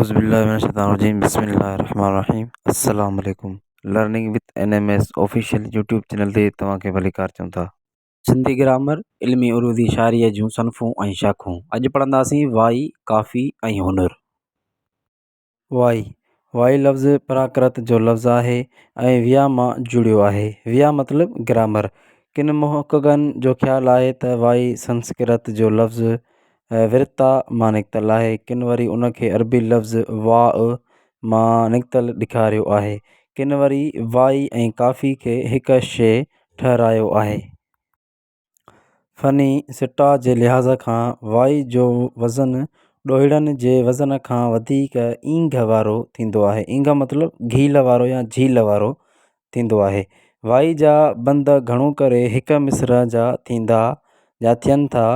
اعوذ بالله من الشيطان الرجيم بسم الله الرحمن الرحيم السلام عليڪم learning with N M S official YouTube channel تي توهان کي ڀليڪار چون ٿا. سنڌي گرامر، علمي عروضي شاعريء جون صنفون ۽ شاخون. اڄ پڙهنداسين وائي، ڪافي ۽ هنر. وائي، وائي لفظ پراڪرت جو لفظ آهي ۽ ويا مان جڙيو آهي. ويا مطلب گرامر. ڪن محققن جو خيال آهي ته وائي سنسڪرت جو لفظ ورتا مان نڪتل آهي، ڪن وري ان کي عربي لفظ واء مان نڪتل ڏيکاريو آهي، ڪن وري وائي ۽ ڪافي کي هڪ شيء ٺهرايو آهي. فني سٽاء جي لحاظ کان وائي جو وزن ڏوهيڙن جي وزن کان وڌيڪ اينگهه وارو ٿيندو آهي. اينگهه مطلب گهيل وارو يا جهيل وارو ٿيندو آهي. وائي جا بند گهڻو ڪري هڪ مصرع جا ٿيندا يا ٿين ٿا.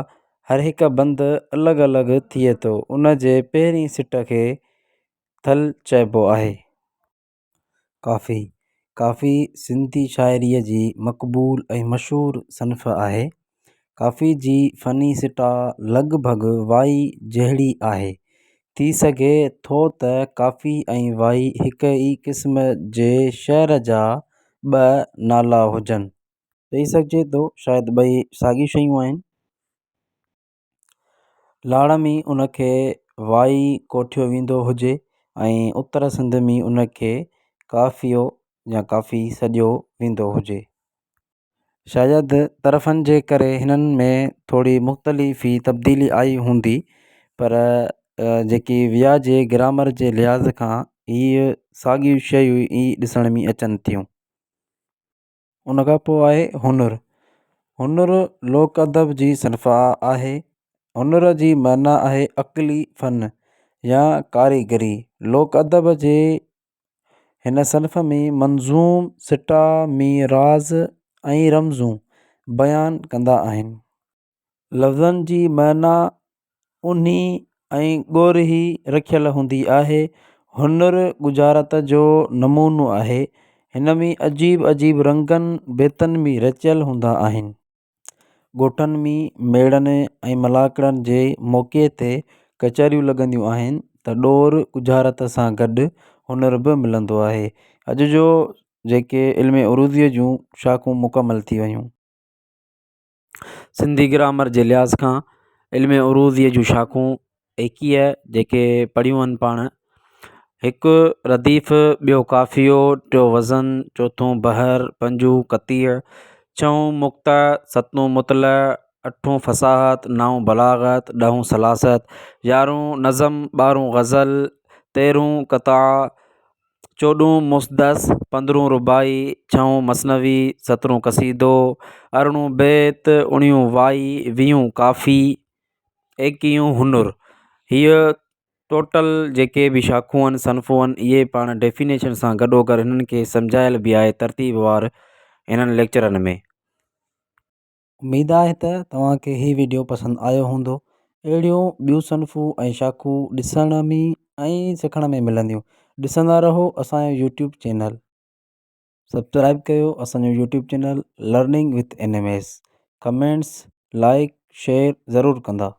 هر هڪ بند الڳ الڳ ٿئي ٿو. ان جي پهرين سٽ کي ٿل چئبو آهي. ڪافي، ڪافي سنڌي شاعريء جي مقبول ۽ مشهور صنف آهي. ڪافي جي فني سٽاء لڳ ڀڳ وائي جهڙي آهي. ٿي سگهي ٿو ته ڪافي ۽ وائي هڪ ئي قسم جي شعر جا ٻه نالا هجن. چئي سگهجي ٿو شايد ٻئي ساڳيون شيون آهن. لاڙ ۾ ان کي وائي ڪوٺيو ويندو هجي ۽ اتر سنڌ ۾ ان کي ڪافيو يا ڪافي سڏيو ويندو هجي. شايد طرفن جي ڪري هنن ۾ ٿوري مختلفي تبديلي آئي هوندي پر جيڪي ويا جي گرامر جي لحاظ کان هيء ساڳيون شيون ئي ڏسڻ ۾ اچن ٿيون. ان کان پوء آهي هنر هنر لوڪ ادب جي صنف آهي هنر جي معنيٰ آهي عقلي فن يا ڪاريگري لوڪ ادب جي هن صنف ۾ منظوم سٽا ۾ راز ۽ رمزون بيان ڪندا آهن. لفظن جي معنيٰ اونهي ۽ ڳورهي رکيل هوندي آهي. هنر ڳجهارت جو نمونو آهي. هن ۾ عجيب عجيب رنگن بيتن ۾ رچيل هوندا آهن. ڳوٺن ۾ ميڙن ۽ ملاکڙن جي موقعي تي ڪچهريون لڳنديون آهن ته ڏور ڳجهارت سان گڏ هنر به ملندو آهي. اڄ جو جيڪي علم عروضيء جون شاخون مڪمل ٿي ويون. سنڌي گرامر جي لحاظ کان علم عروضيء جون شاخون ايڪيهه جيڪي پڙهيون آهن پاڻ هڪ رديف ٻيو قافيو ٽيون وزن چوٿون بحر پنجون قطيع ڇهون مقطع ستون مطلع اٺون فصاحت نائون بلاغت ڏهون سلاست يارهون نظم ٻارهون غزل تيرهون قطع چوڏهون مسدس، پندرهون رباعي، ڇهون مثنوي، سترهون قصيدو، ارڙهون بيت، اڻويهون وائي، ويهون ڪافي، ايڪيهون هنر. هيء ٽوٽل جيڪي به شاخون آهن صنفون آهن اهي پاڻ ڊيفينيشن سان گڏوگڏ هنن کي سمجهايل به آهي ترتيب وار هنن ليڪچرن ۾. اميد آهي ته توهان کي هي وڊيو پسند آيو هوندو. اهڙيون ٻيون صنفون ۽ شاخون ڏسڻ ۾ ۽ سکڻ ۾ ملنديون. ڏسندا رهو اسان جو يوٽيوب چينل. سبسڪرائب ڪيو اسان جو YouTube channel learning with N M S. Comments like share ضرور ڪندا.